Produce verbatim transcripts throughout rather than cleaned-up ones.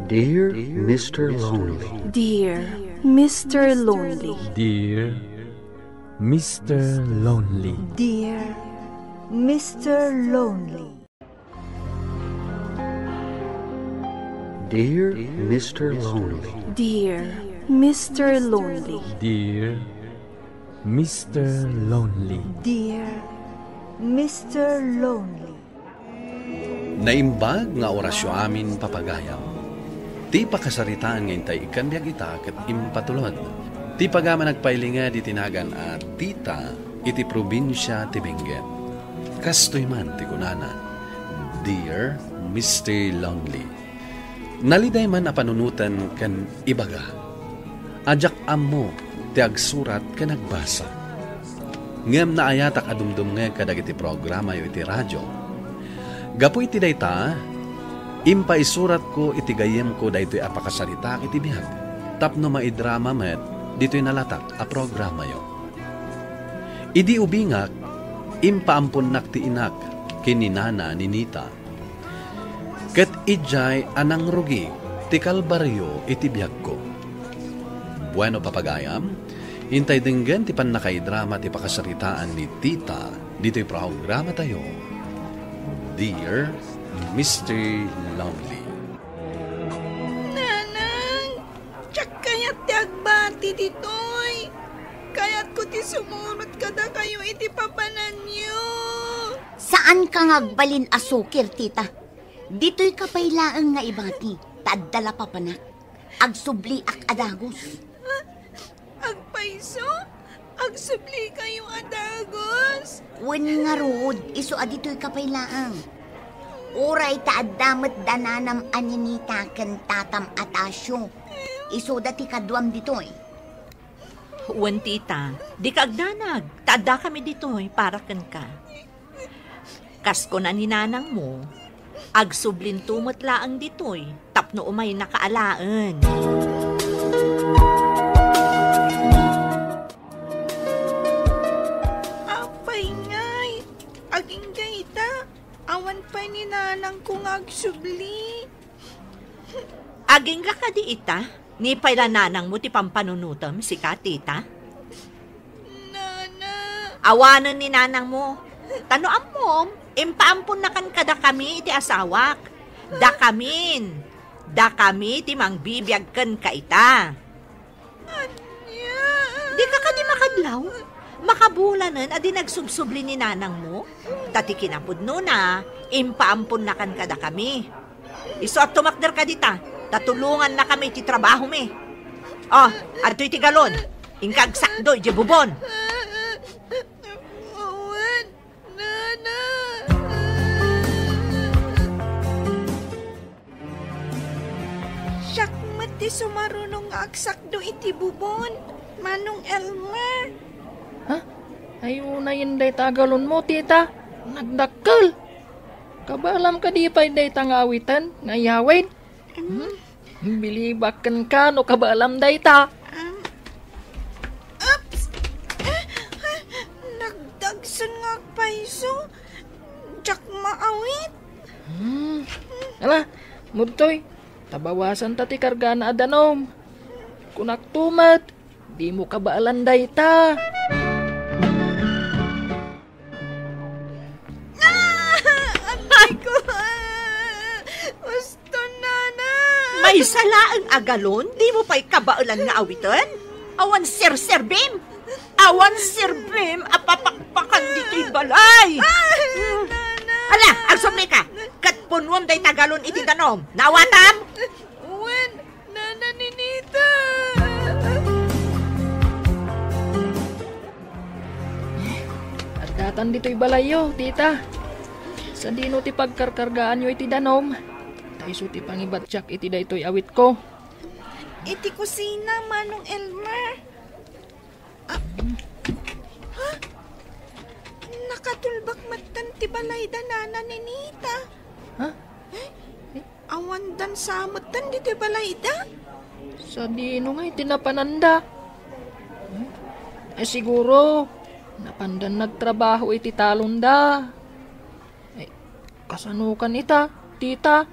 Dear Mister Lonely. Dear Mister Lonely. Dear Mister Lonely. Dear Mister Lonely. Dear Mister Lonely. Dear Mister Lonely. Dear Mister Lonely. Dear Mister Lonely. Naimbag nga orasyo amin, papagayam. Ti pakasaritaan nga intay ikkan biag ita ket impatulod ti pagama nagpailinged iti nagan a Tita iti probinsia ti Benguet. Kastoy man ti kunana, "Dear Mister Lonely." Naliday man a panunoten ken ibaga a diak ammo ti agsurat ken agbasa. Ngem naayatak a dumdumngeg kadagiti programayo iti radio. Gapu iti dayta, impaisuratko iti gayyemko daytoy a pakasaritaak iti biag tapno maidrama met ditoy nalatak a programayo. Idi ubingak, impaamponnak ti inak ken ni nana ni Nita. Ket idiay a nangrugi ti kalbario iti biagko. Bueno, papagayam, intay denggen ti pannakaidrama ti pakasaritaan ni Tita ditoy programatayo, Dear Mister Lonely. Nanang, diak kayat ti agbati ditoy. Kayatko ti sumurot kadakayo iti papananyo. Saanka nga agbalin a sukir, Tita. Ditoyka pay laeng nga ibati, ta adda la papanak. Agsubliak a dagus. Agpayso? Agsublikayo a dagus? Wen ngarud, isu a ditoyka pay laeng. Uray ta adda met da nanam a ni Nita ken tatam a Tasio. Isuda ti kaduam ditoy. Wen, Tita, dika agdanag, ta addakami ditoy para kenka. Kas kuna ni nanangmo, agsublinto met laeng ditoy tapno umaynaka alaen. Apay ngay, agingga ita, awan pay ni nanangko nga agsubli. Agingga kadi ita? Ni pay la nanangmo ti pampanunotem, sika, Tita? Nana. Awanen ni nanangmo. Ta no ammom, impaamponnakan kadakami iti asawak. Dakamin. Dakami ti mangbibiag kenka ita. Ania? Dika kadi makadlaw? Makabulanen a di nagsubsubli ni nanangmo? Ta ti kinapudnona, impaamponnakan kadakami. Isu a tumakder kadita, ta tulongannakami iti trabahomi. Oh, adtoy ti galon. Inka agsakdo idiay bubon. Awan, nana. Siak met ti sumaruno nga agsakdo iti bubon, Manong Elmer. Ha? Ay, unayen dayta a galonmo, Tita. Nagdakkel. Kabaelam kadi pay dayta nga awiten nga iyawid? Hmm? Bilibak kenka no kabaelam dayta. Um, oops! Eh, eh, nagdagsen nga agpayso. Diak maawit. Hmm. Ala, mudtoy. Ta bawasanta ti kargana a danum. Kunakto met, dimo kabaelan dayta. Ah! Agay ko! Ah! Uston, nana! Maysa laeng a galon, dimo pay kabaelan nga awiten? Awan serserbim! Awan serbim a papakpakan ditoy balay! Ah! Nana! Ala, agsublika! Ket punuem dayta galon iti danum. Naawatam? Wen, Nana Ninita! Addatan ditoy balayyo, Tita. Sadino ti pagkarkargaanyo iti danum? Ta isu ti pangibatiak iti daytoy awitko. Iti kusina, Manong Elmer. Ah, ha? Nakatulbak metten ti balayda Nana Ninita. Ha? Eh? Awan dansa metten ditoy balayda? Sadino nga iti napananda? Eh, siguro, napandan nagtrabaho iti talonda. Eh, kasanokan ita, Tita?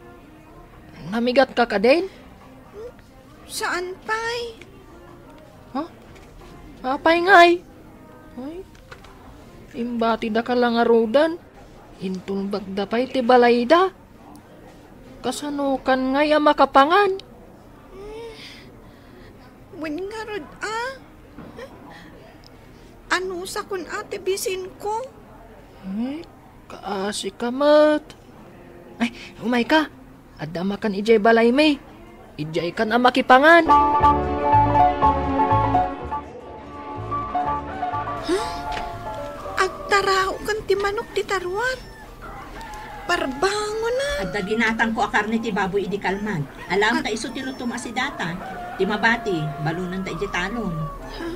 Namigatka kadin? Saan pay? Ha? Apay ngay? Ay, imbatidaka la ngaruden. Intulbakda pay ti balayda. Kasanokan ngay a makapangan? Wen ngarud a? Anusakon a ti bisinko? Ay, kaasika met. Ay, umayka. Adda makan idiay balaymi. Idiaykan a makipangan. Ha? Agtaraokan ti manok ti taruar. Parbangon a. Adda ginatangko a karne ti baboy idi kalman. Alam ta isu ti lutom a sidata. Ti mabati, balonanta iti talon. Ha?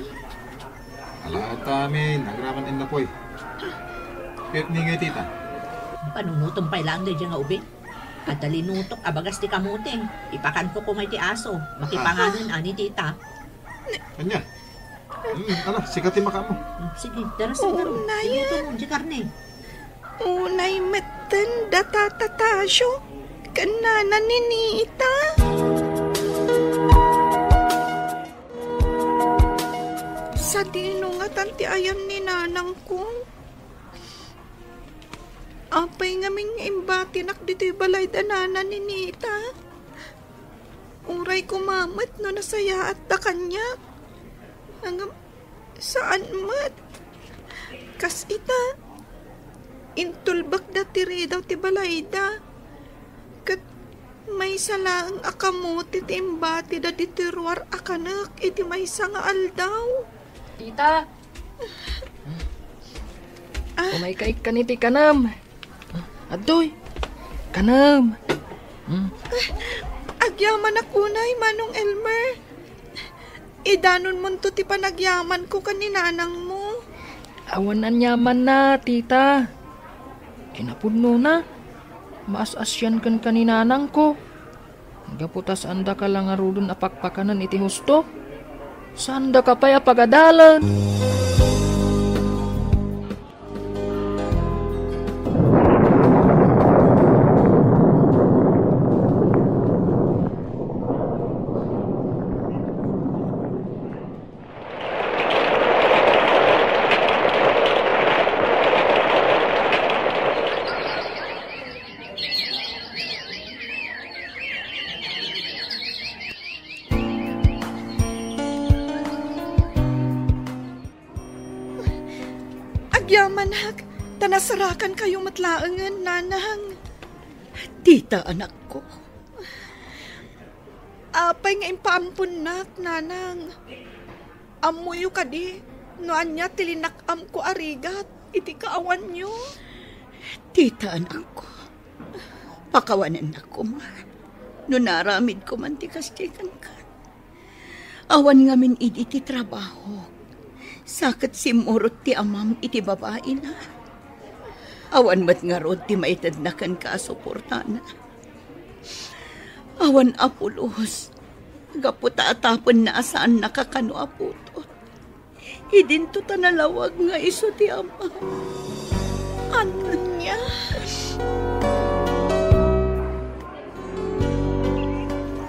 Ala, ta amin, agraman innapoy. Ket ni ngay tita? Panunutom pay laeng daydiay nga ubing. Adda linutok a bagas ti kamote. Ipakanko koma iti aso. Makipanganen, ani tita. Ania? Hmm, ala, sika ti makaammo. Hmm, sige, darasem ngarud. Unay. Iluto mo, di karne. Unay metten da Tata Tasio ken Nana Ninita. Sadino ngatan ti ayan ni nanangko? Apay ngamin nga imbatinak ditoy balay da Nana Ninita? Uray koma met no nasayaatda kaniak. Ngem saan met. Kas ita, intulbekda ti ridaw ti balayda. Ket maysa laeng a kamote ti imbatida ditoy ruar a kanek iti maysa nga aldaw. Tita! Ah. Umayka ikkan iti kanem. Adtoy, kanem. Hmm. Agyamanak unay, Manong Elmer. Idanonmonto ti panagyamanko ken ni nanangmo. Awan aniamanna, tita. Kinapudnona, maas-asian kenka ni nanangko. Gapu ta saandaka la ngaruden a pakpakanen iti husto, saandaka pay a pagadalen. Agyamanak, ta nasarakankayo met laengen, nanang. Tita, anakko. Apay nga impaamponnak, nanang? Ammoyo kadi no ania ti linak-amko a rigat iti kaawanyo? Tita, anakko, pakawanennak koma no naaramidko man ti kasdiay kenka. Awan ngamin idi ti trabahok. Sa ket simmurot ti amam iti babaina. Awan met ngarud ti maitedna kenka a suportana. Awan a pulos, gapu ta atapenna a saannaka kano a putot. Idinto ta nalawag nga isu ti ama. Ania?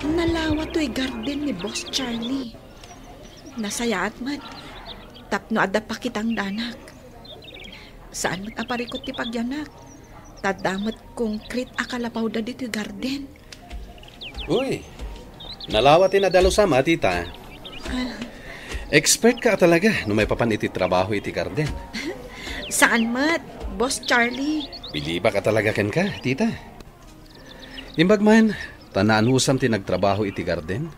Nalawa toy garden ni Boss Charlie. Nasayaat met tapno adda pakitangdanak. Saan met a parikut ti pagyanak, ta adda met konkrit a kalapawda ditoy garden. Uy, nalawa ti nadalusam a, tita. Ah. Expert ka a talaga no maipapan iti trabaho iti garden. Saan met, Boss Charlie? Bilibak a talaga kenka, tita. Imbag man, ta naanusam ti nagtrabaho iti garden?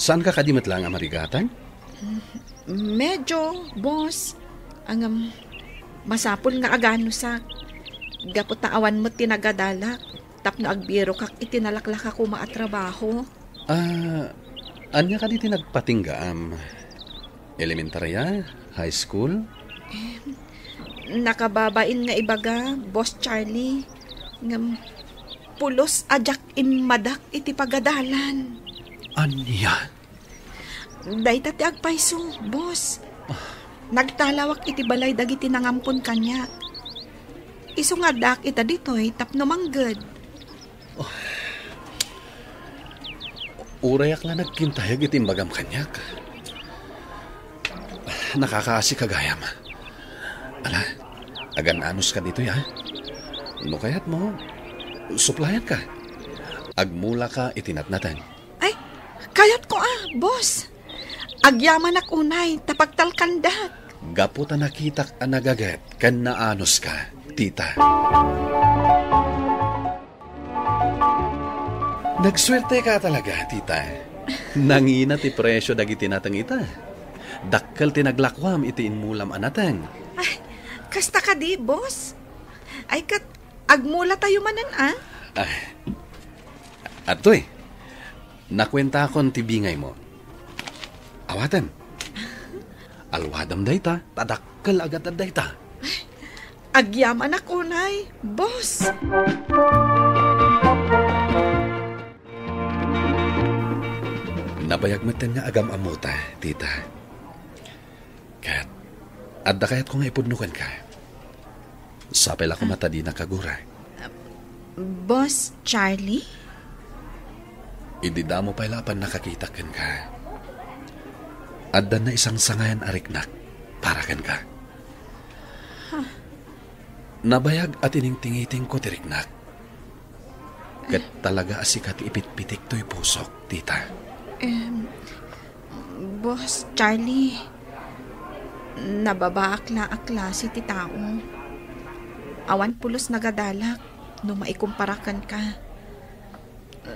Saanka kadi met laeng a marigatan? Medyo, boss. Ngem, masapul nga aganusak. Gapu ta awan met ti nagadalak tapno agbirokak iti nalaklaka koma a trabaho. Ah, ania kadi ti nagpatinggaam? Elementaria? High school? Em, nakababain nga ibaga, Boss Charlie. Ngem, pulos a diak immadak iti pagadalan. Ania? Dayta ti agpayso, boss. Ah. Nagtalawak iti balay dagiti nangampon kaniak. Isu nga addaak ita ditoy tapno mangged. Ah. Urayak la nagkintayeg iti imbagam kaniak. Nakakaasika gayam. Ala, agan-anos ka ditoy, ha? No kayatmo, suplayan ka. Agmula ka iti natnateng. Ay, kayat ko, ah, boss. Agyamanak unay, ta pagtalkandak. Gapu ta nakitak a nagaget ken naanos ka, tita. Nagsuerte ka talaga, tita. Nangina ti presio dagiti nateng ita. Dakkel ti naglakuam iti immulam a nateng. Ay, kasta kadi, boss? Ay, ket agmula tayo manen, ah? Ay, atoy, nakuentakon ti bingaymo. Awatem. Alwadam dayta, ta dakkel a gatad dayta. Agyamanak unay, boss. Nabayag metten nga agam-ammota, tita. Ket, adda kayatko nga ipudno kenka. Sapay la koma ta dinak agura. Boss Charlie? Idi damo pay la a pannakakitak kenka, addan naisangsangayan a riknak para kenka. Huh. Nabayag a tiningtingitingko ti riknak. Ket talaga a sika ti ipitpitik toy pusok, tita. Em, Boss Charlie, nababaak la a klase ti tao. Awan pulos nagadalak no maikumpara kenka.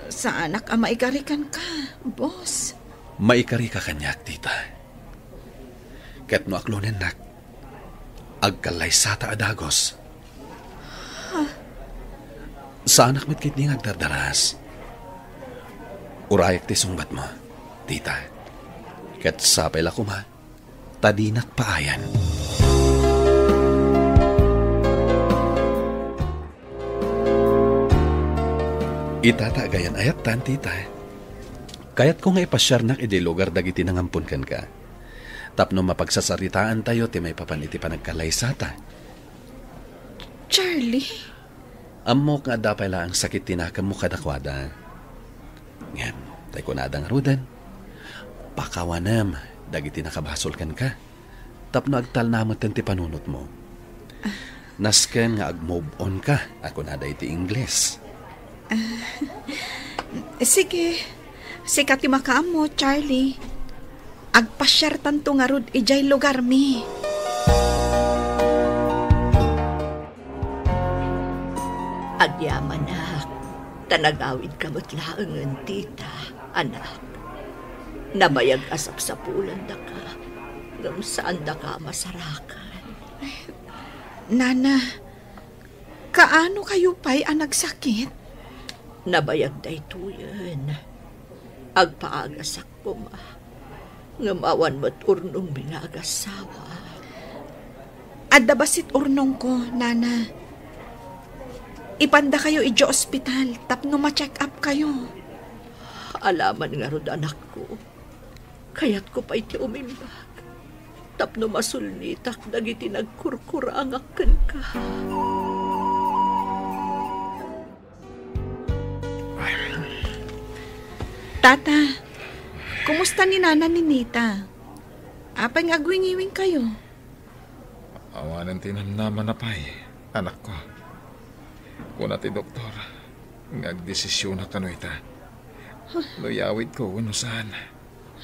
Saanak a maikari kenka, boss. Maikari ka kaniak, tita. Ket no aklonennak, agkallaysata a dagus. Huh? Saanak met ketdi nga agdardaras. Urayak ti sungbatmo, tita. Ket sapay la koma ta dinak paayan. Itata, agayan, ayattan, tita. Kayatko nga ipasiarnak idiay lugar dagiti nangampon kenka, tapno mapagsasaritaantayo ti maipapan iti panagkallaysata. Charlie? Ammok nga adda pay laeng sakit ti nakemmo kadakuada. Ngem, tay kunada ngaruden, pakawanem dagiti nakabasol kenka, tapno agtalna metten ti panunotmo. Nasken nga ag-move on ka, a kunada iti Ingles. Sige, sika ti makaammo, Charlie. Agpasiartanto ngarud idiay lugarmi. Agyamanak, ta nagawidka met laengen, tita, anak. Nabayag a sapsapulendaka, ngem saandaka a masarakan. Nana, kaano kayo pay a nagsakit? Nabayag daytoyen. Agpaagasak koma, ngem awan met urnongmi nga agassawa. Adda bassit urnongko, Nana. Ipandakayo idiay ospital tapno ma-check up kayo. Alaman ngarud, anakko. Kayatko pay ti umimbag tapno masulnitak dagiti nagkurkurangak kenka. Tata, kumusta ni Nana Ninita? Apay nga agwingiwingkayo? Awanen ti namnamana pay, anakko. Kuna ti doktor nga agdesisiona kano ita. Huh? No yawidko wenno saan.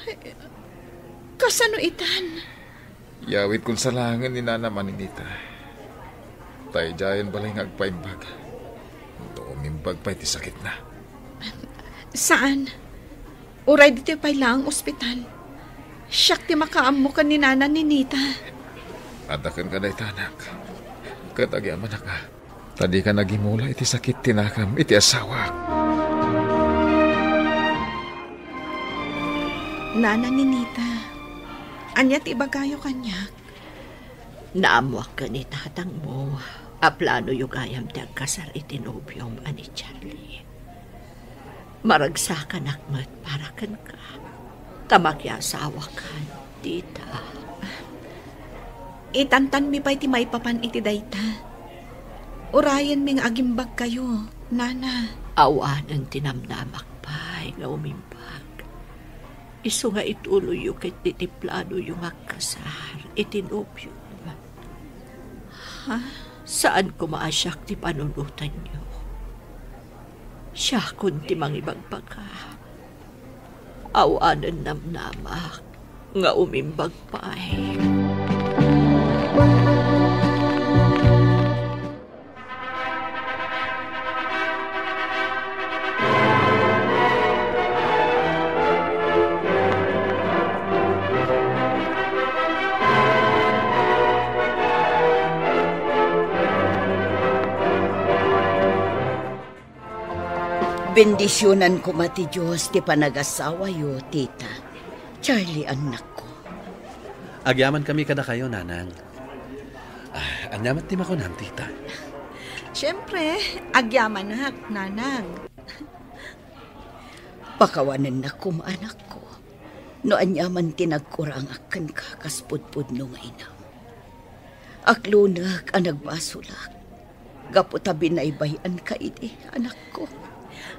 Ay, kasano itan? Yawidkon salaengen ni Nana Ninita. Ta idiayen balay nga agpaimbag. No umimbag pay ti sakitna. Saan? Uray ditoy pay laeng ospital. Siak ti makaammo ken ni Nana Ninita. Adda kenka dayta, anak. Ket agyamanak a, ta dika nagimula iti sakit ti nakam iti asawak. Nana Ninita, ania ti ibagayo kaniak? Naammoak ken ni tatangmo a planoyo gayam ti agkasar iti nobiom a ni Charlie. Maragsakanak met para kenka, ta makiasawakan, tita. Itantanmi pay ti maipapan iti dayta. Urayenmi nga agimbagkayo, Nana. Awanen ti namnamak pay nga umimbag. Isu nga ituloyyo ket ti planoyo nga agkasar iti nobio. Ha? Saan koma a siak ti panunotanyo. Siakon ti mangibagbaga. Awanen namnamak nga umimbag pay. Bendisionan koma ti Dios ti panagasawayo, tita. Charlie, annakko. Agyamankami kadakayo, nanang. Ah, ania met ti makunam, tita? Siempre, agyamanak, nanang. Pakawanennak koma, anakko, no ania man ti nagkurangak kenka kas pudpudno nga inam. Aklonek a nagbasolak gapu ta binaybay-anka idi, anakko.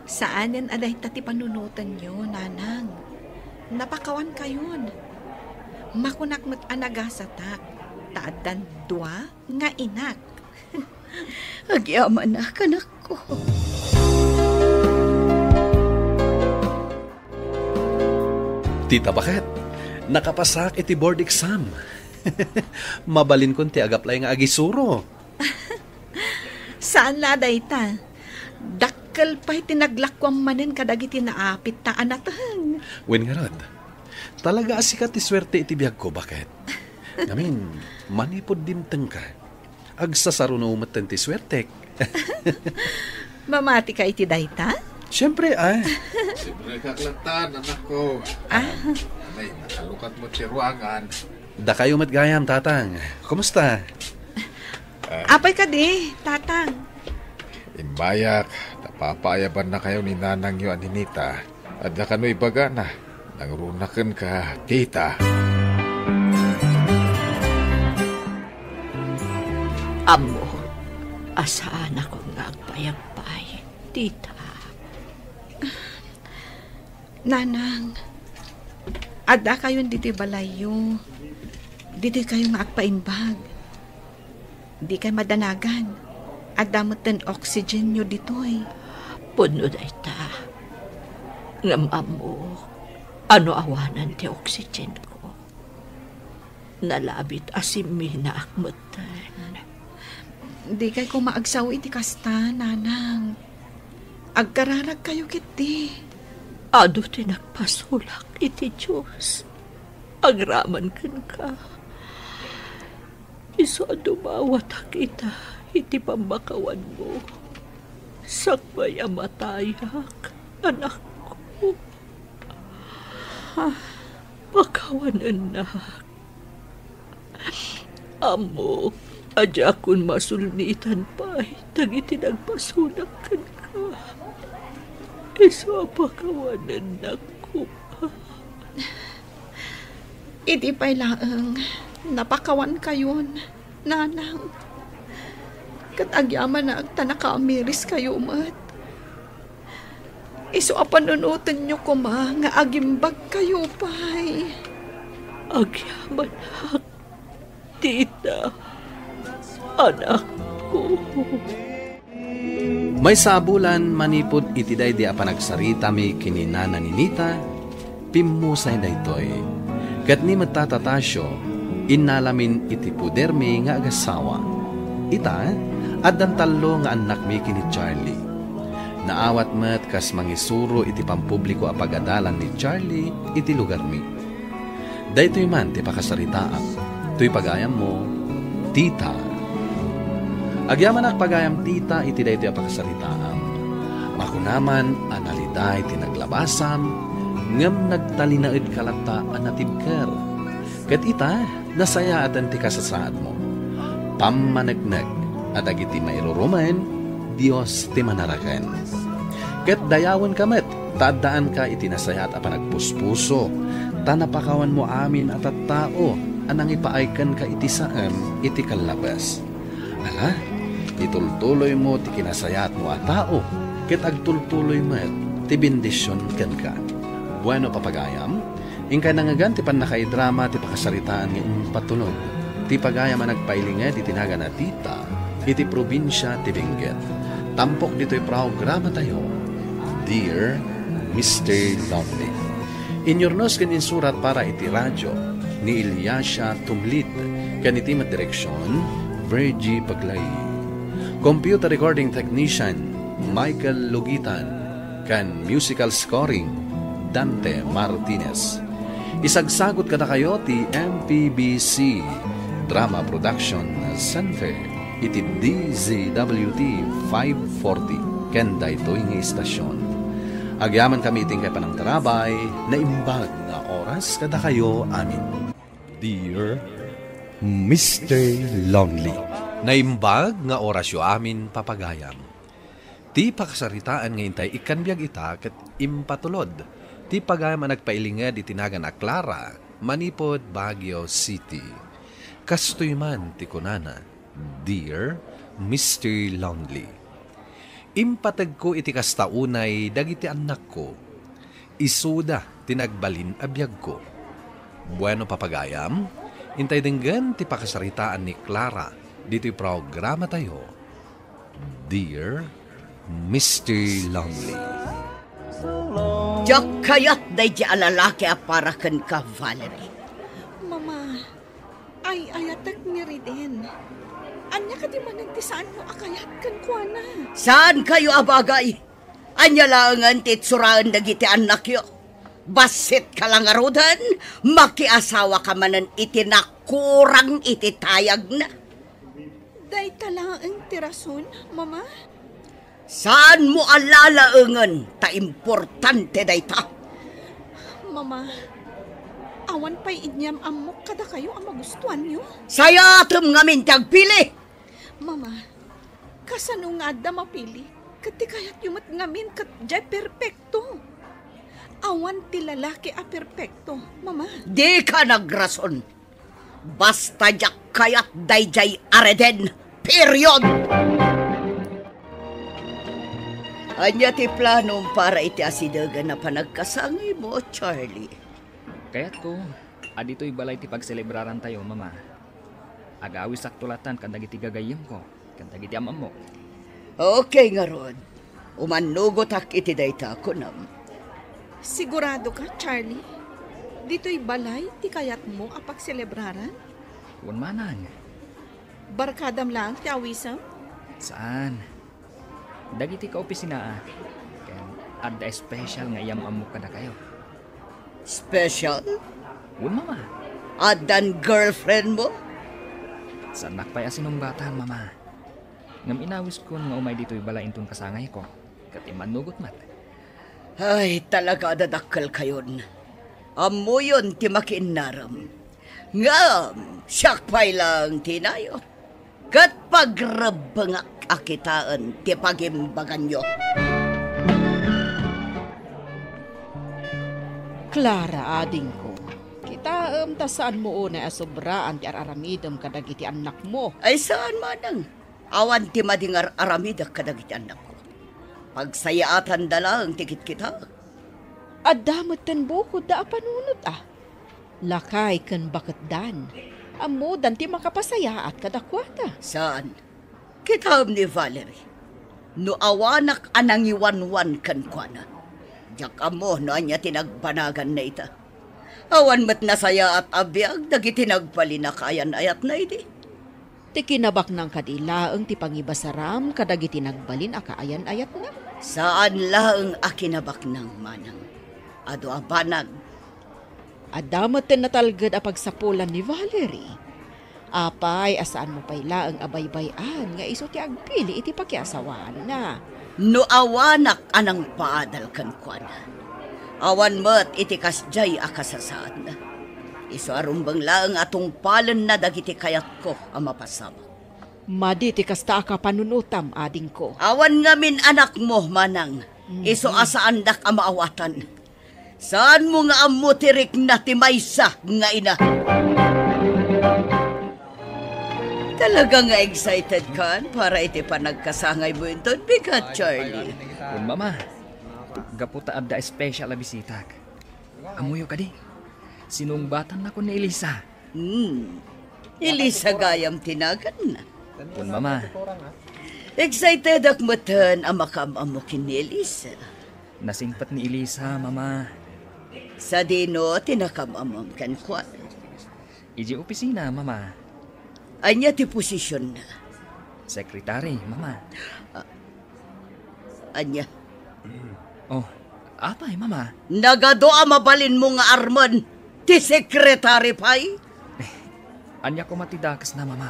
Saanen a dayta ti panunotenyo, nanang. Napakawankayon. Makunak met a nagasatak, ta addan dua nga inak. Agyamanak, anakko. Tita, baket, nakapasak iti board exam. Mabalinkon ti agaplay nga agisuro. Saan la dayta. Dakkel pay ti naglakuam manen kadagiti naapitta a nateng. Wen ngarud, talaga a sika ti suerte iti biagko, baket. Ngamin, manipud dimtengka, agsasaruno metten ti suertek. Mamatika iti dayta? Siempre, ah. Siempre ka, Klatan, anakko. Ah. Ay, nakalukat mo ti ruangan. Dakayo met gayam, tatang. Kumusta? Apay kadi, tatang? Imbayak, ta papaayabannakayo ni nanangyo a Ninita. Adda kano ibagana, nangruna kenka, tita. Ammo, a saanakon nga agpayagpay, tita. Nanang, adda kayon ditoy balayyo. Ditoy kayo nga agpaimbag. Dikay madanagan. Adda metten oxygen-yo ditoy. Pudno dayta. Ngem ammo, ano awanan ti oxygen-ko? Nalabit a simminaak metten. Dikay koma agsao iti kasta, nanang. Agkararagkayo ketdi. Adu ti nagpasulak iti Dios agraman kenka. Isu a dumawatak ita iti pammakawanmo. Sakbay a matayak, anakko. Ah, pakawanennak. Ammo, a diakon masulnitan pay dagiti nagpasulak kenka. Isu a pakawanennak koma. Idi pay laeng, napakawankayon, nanang. Ket agyamanak ta nakaamiriskayo met. Isu a panunotenyo koma nga agimbagkayo pay. Agyamanak, tita, anakko. Maysa a bulan manipud iti daydi a panagsaritami ken ni Nana Ninita, pimmusay daytoy. Ket ni met Tata Tasio, innalamin iti pudermi nga agasawa. Ita, addan tallo nga annakmi ken ni Charlie. Naawat met kas mangisuro iti pampubliko a pagadalan ni Charlie iti lugarmi. Daytoy man ti pakasaritaam. Toy pagayammo, tita. Agyamanak pagayam, tita, iti daytoy a pakasaritaam. Makunaman a naliday ti naglabasam, ngem nagtalinaedka latta a natibker. Ket ita, nasayaaten ti kasasaadmo. Pammaneknek a dagiti mairurumen, Dios ti manaraken. Ket dayawenka met ta addaanka iti nasayaat a panagpuspuso, ta napakawanmo amin a tattao a nangipaay kenka iti saem iti kallabes. Ala, itultuloymo ti kinasayaatmo a tao, ket agtultuloy met ti bendision kenka. Bueno, papagayam, Inkay nangngegan ti pannakaidrama ti pakasaritaan nga impatulod ti pagayam a nagpailinged iti nagan a Tita iti probinsia ti Benguet. Tampok ditoy programatayo, Dear Mister Lonely. Inyurnos ken insurat para iti radio ni Eliasia Tumlit ken iti met direksion, Virgie Paglay. Computer recording technician, Michael Lugitan. Ken musical scoring, Dante Martinez. Isagsagut kadakayo ti M P B C Drama Production Center iti D Z W T five forty ken daytoy nga istasyon. Agyamankami iti inkay panangtarabay, naimbag nga oras kadakayo amin. Dear Mister Lonely. Naimbag nga orasyo amin, papagayam. Ti pakasaritaan nga intay ikkan biag ita ket impatulod ti pagayam a nagpailinged iti nagan a Clara manipud Baguio City. Kastoy man ti kunana, Dear Mister Lonely. Impategko iti kasta unay dagiti annakko. Isuda ti nagbalin a biagko. Bueno, papagayam, intay denggen ti pakasaritaan ni Clara ditoy programatayo, Dear Mister Lonely. Diak kayat daydi a lalaki a para kenka, Valerie. Mama, ay-ayatek ni Riden. Ania kadi manen ti saanmo a kayat kenkuana? Saankayo a bagay? Ania laengen ti itsuraen dagiti annakyo? Bassit ka la ngaruden, makiasawaka manen iti nakurang iti tayagna. Dayta laeng ti rason, Mama. Saanmo a lalaengen ta importante dayta. Mama, awan pay inyam-ammok kadakayo a magustuanyo. Sayaatem ngamin ti agpili. Mama, kasano nga adda mapili ket ti kayatyo met ngamin ket diay perpekto? Awan ti lalaki a perpekto, Mama. Dika nagrason. Basta diak kayat daydiay a Reden. Period! Ania ti planom para iti asidegen a panagkasangaymo, Charlie? Kayatko a ditoy balay ti pagselebrarantayo, Mama. Agawisak tulatan kadagiti gagayyemko ken dagiti am-ammok. Okay ngarud. Umannugotak iti dayta, kunam. Sigurado ka, Charlie? Ditoy balay ti kayatmo a pagselebraran? Wen manang. Barkadam laeng ti awisem? Saan. Dagiti kaopisinaak, ken adda special nga iyam-ammok kadakayo. Special? Wen, Mama. Addan girlfriend mo? Saannak pay a sinungbatan, Mama. Ngem inawiskon nga umay ditoy balay inton kasangayko, ket immannugot met. Ay, talaga a dadakkelkayon. Ammoyon ti makiinnarem. Ngem, siak pay laeng ti inayot. Ket pagrebbengak a kitaen ti pagimbaganyo. Clara, adingko, kitaem ta saanmo unay a sobraan ti ar-aramidem kadagiti annakmo. Ay, saan manang. Awan ti madi nga ar-aramidek kadagiti annakko. Pagsayaatanda laeng ti kitkitaek. Adda metten bukodda a panunot a. Lakay ken baketdan. Ammodan ti makapasayaat kadakuada. Saan? Kitaem ni Valerie. No awanak a nangiwanwan kenkuana. Diak ammo no ania ti nagbanaganna ita. Awan met nasayaat a biag dagiti nagbalin a kaayan-ayatna idi. Ti kinabaknang kadi laeng ti pangibasaram kadagiti nagbalin a kaayan-ayatna? Saan laeng a kinabaknang, manang. Adu a banag. Adda metten natalged a pagsapulan ni Valerie. Apay a saanmo pay laeng a baybay-an nga isu ti agpili iti pakiasawaanna? No awanak a nangpaadal kenkuana, awan met iti kasdiay a kasasaadna. Isu a rumbeng laeng a tungpalenna dagiti kayatko a mapasamak. Madi ti kasta a kapanunotam, adingko. Awan ngamin anakmo, manang. Mhm. Isu a saandak a maawatan. Saanmo nga ammo ti rikna ti maysa nga ina? Talaga nga excited kan para iti panagkasangaymo inton bigat, Charlie? Wen, Mama. Gapu ta adda special a bisitak. Ammoyo kadi? Sinungbatannakon ni Elisa. Hmm. Elisa gayam ti naganna. Wen, Mama. Excitedek metten a makaam-ammo ken ni Elisa. Nasingpet ni Elisa, Mama. Sadino ti nakaam-ammom kenkuana? Idiay opisina, Mama. Ania ti posisionna? Secretary, Mama. Ah, ania? Oh, apay, Mama? Nagadu a mabalinmo nga armen ti secretary pay? Eh, ania koma ti dakesna, Mama?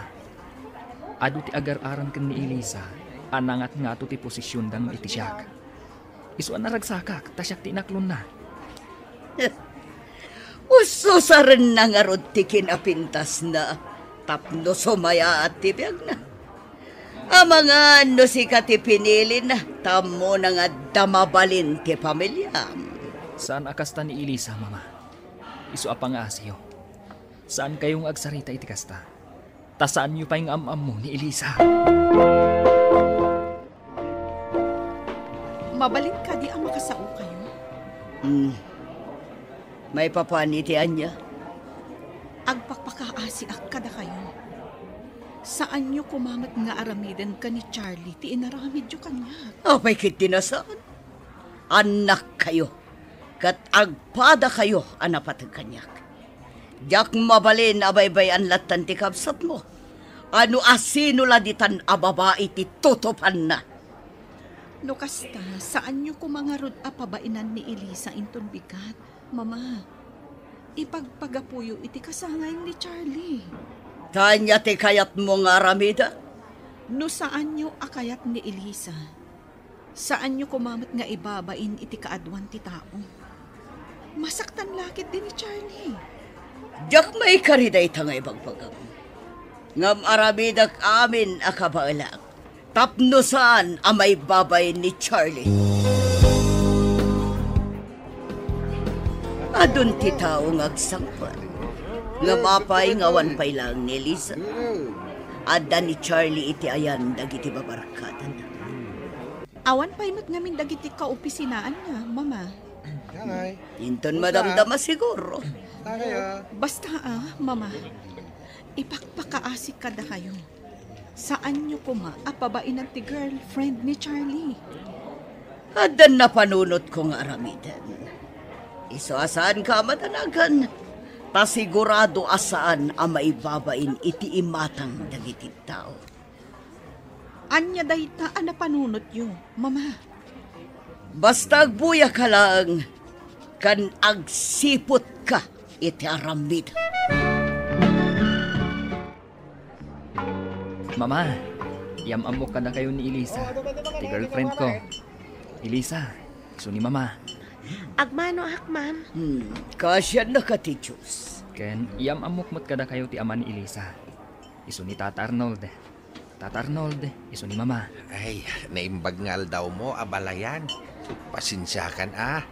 Adu ti agar-aram ken ni Elisa a nangatngato ti posisionda ngem iti siak. Isu a naragsakak, ta siak ti inaklonna. Ususarenna ngarud ti kinapintasna tapno sumayaat ti biagna. Amangan no sika ti pinilina, ta ammona nga adda mabalin ti pamiliam. Saan a kasta ni Elisa, Mama. Isu a pangaasiyo. Saankayo nga agsarita iti kasta. Ta saanyo pay nga am-ammo ni Elisa. Mabalin kadi a makasaokayo? Hmm. Maipapan iti ania? Agpakpakaasiak kadakayo. Saanyo koma met nga aramiden ken ni Charlie ti inaramidyo kaniak. Apay ketdi a saan? Annakkayo, ket agpadakayo a napateg kaniak. Diak mabalin a baybay-an lattan ti kabsatmo. Ano a sino la ditan a babai ti tutupanna? No kasta, saanyo koma ngarud a pabainan ni Elisa inton bigat, Mama. Ipagpagapuyo iti kasangayng ni Charlie. Ta ania ti kayatmo nga aramida? No saanyo a kayat ni Elisa, saanyo koma met nga ibabain iti kaaduan ti tao. Masaktan la ketdi ni Charlie. Diak maikari dayta nga ibagbagam. Ngem aramidek amin a kabaelak tapno saan a maibabain ni Charlie. Adun ti tao nga agsangpet. Ngem apay nga awan pay laeng ni Elisa? Adda ni Charlie iti ayan dagiti babarkadana. Awan pay met ngamin dagiti kaopisinaanna, Mama. Angay. Inton madamdama siguro. Angay, ah. Basta, ah, Mama, ipakpakaasi kadakayo. Saanyo koma a pabainan ti girlfriend ni Charlie. Adda napanunotko nga aramiden. Isu a saanka a madanagan, ta sigurado a saan a maibabain iti imatang dagiti tao. Ania dayta a napanunotyo, Mama? Basta agbuyaka laeng ken agsiputka iti aramid. Mama, iyam-ammok kadakayo ni Elisa, ti girlfriend ko. Elisa, isu ni Mama. Agmanoak, ma'am. Hmm, kaasiannaka ti Diyos. Ken iyam-ammok met kadakayo ti ama ni Elisa. Isu ni Tata Arnold. Tata Arnold, isu ni Mama. Ay, naimbag nga aldawmo, abalayan. Pasensiakan, a.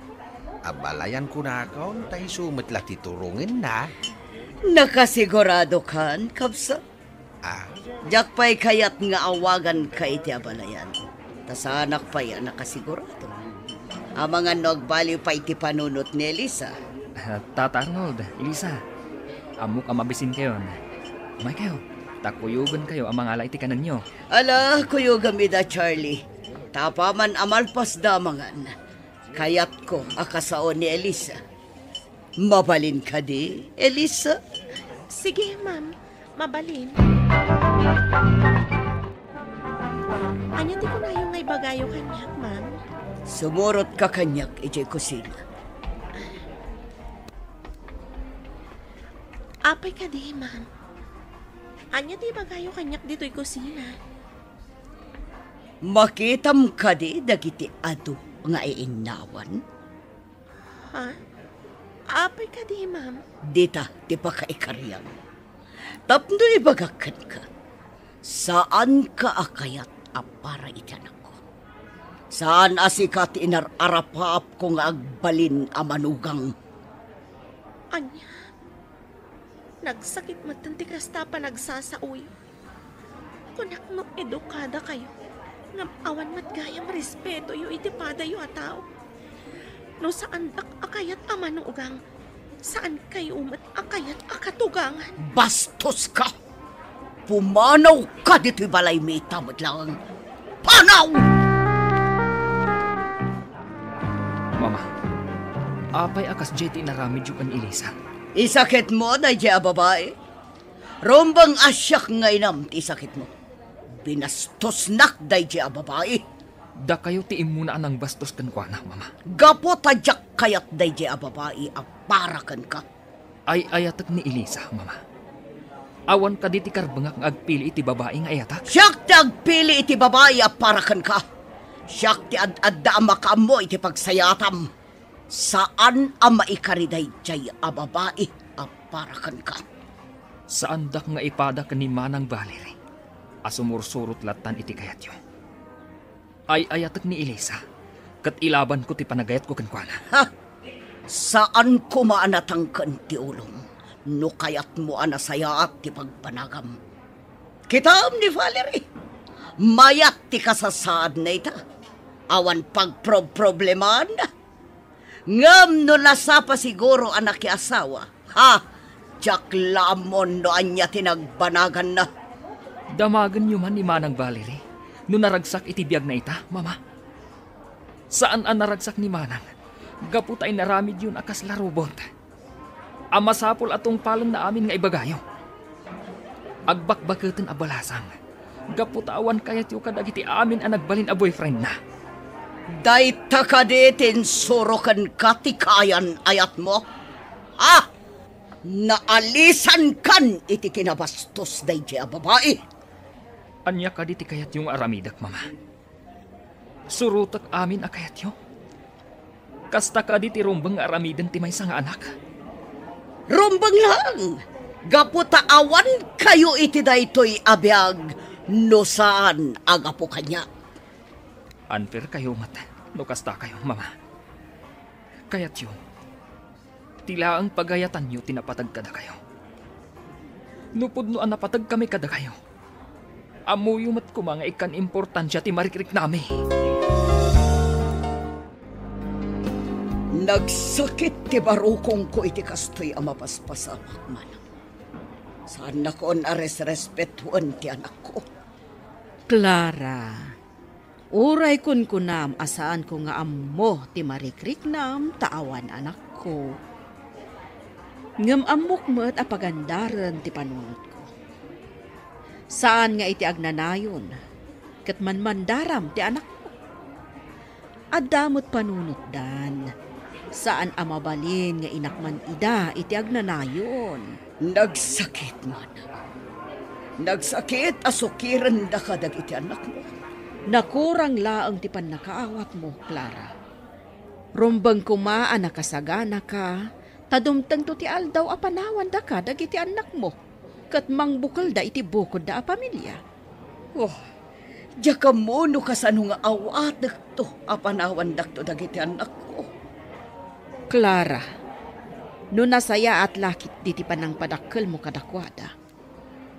Abalayan kunakon, ta isu met la ti turongenna. Nakasiguradokan, kabsat? Ah. Diak pay kayat nga awaganka iti abalayan. Ta saanak pay a nakasigurado. Amangan no agbaliw pay ti panunot ni Elisa. Ah, Tata Arnold, Elisa, ammok a mabisinkayon. Umaykayo, ta kuyogenkayo a mangala iti kanenyo. Ala, kuyogem ida, Charlie. Ta apaman a malpasda amangan, kayatko a kasao ni Elisa. Mabalin kadi, Elisa? Sige, ma'am. Mabalin. Ania ti kunayo nga ibagayo kaniak, ma'am? Sumurotka kaniak idiay kusina. Apay kadi, ma'am? Ania ti ibagayo kaniak ditoy kusina? Makitam kadi dagiti adu nga iinnawan? Ha? Apay kadi, ma'am? Dita ti pakaikariam. Tapno ibagak kenka, saanka a kayat a para iti anakko. Saan a sika ti inar-arapaapko nga agbalin a manugang. Ania? Nagsakit metten ti kasta a panagsasaoyo. Kunak no edukada kayo, ngem awan met gayam respetoyo iti padayo a tao. No saandak a kayat a manugang, Saankayo met a kayat a katugangan. Bastoska! Pumanawka ditoy balaymi ita met laeng. Panaw! Mama, apay a kasdiay ti inaramidyo ken Elisa? Isakitmo daydiay a babai? Rumbeng a siak nga inam ti isakitmo. Binastosnak daydiay a babai. Dakayo ti immuna a nangbastos kenkuana, Mama. Gapu ta diak kayat daydiay a babai a para kenka. Ay-ayatek ni Elisa, Mama. Awan kadi ti karbengak nga agpili iti babai nga ayatek? Siak ti agpili iti babai a para kenka. Siak ti ad-adda a makaammo iti pagsayaatam. Saan a maikari daydiay a babai a para kenka. Saandak nga ipada ken ni Manang Valerie a sumursurot lattan iti kayatyo. Ay-ayatek ni Elisa, ket ilabanko ti panagayatko kenkuana. Ha! Saan koma a natangken ti ulom no kayatmo a nasayaat ti pagbanagam. Kitaem ni Valerie, mayat ti kasasaadna ita. Awan pagprob-problemaanna. Ngem no nasapa siguro a nakiasawa, ha, diak la ammon no ania ti nagbanaganna. Damagenyo man ni Manang Valerie no naragsak iti biagna ita, Mama. Saan a naragsak ni Manang gapu ta inaramidyon a kasla robot. A masapul a tungpalenna amin nga ibagayo. Agbakbaketen a balasang gapu ta awan kayatyo kadagiti amin a nagbalin a boyfriendna. Dayta kadi ti insuro kenka ti kaayan-ayatmo? Ah! Naalisankan iti kinabastos daydiay a babai. Ania kadi ti kayatyo nga aramidek, Mama? Surotek amin a kayatyo. Kasta kadi ti rumbeng nga aramiden ti maysa nga anak? Rumbeng laeng, gapu ta awankayo iti daytoy a biag no saan a gapu kaniak. Unfairkayo met no kastakayo, Mama. Kayatyo, ti laeng pagayatanyo ti napateg kadakayo. No pudno a napateg kami kadakayo, ammoyo met koma nga ikkan importansia ti marikriknami. Nagsakit ti barukongko iti kastoy a mapaspasamak, Manang. Saannakon a resrespetuen ti anakko. Clara, uray kunkunam a saanko nga ammo ti marikriknam ta awan anakko. Ngem ammok met a pagandaren ti panunotko. Saan nga iti agnanayon ket manmandaram ti anakko. Adda met panunotdan. Saan a mabalin nga inakman ida iti agnanayon. Nagsakit, Manang. Nagsakit a sukirendaka dagiti annakmo. Nakurang laeng ti pannakaawatmo, Clara. Rumbeng koma a nakasaganaka, ta dumtengto ti aldaw a panawandaka dagiti annakmo, ket mangbukelda iti bukodda a pamilia. Oh, diak ammo no kasano nga awatekto a panawandakto dagiti annakko. Clara, no nasayaat la ketdi ti panangpadakkelmo kadakuada,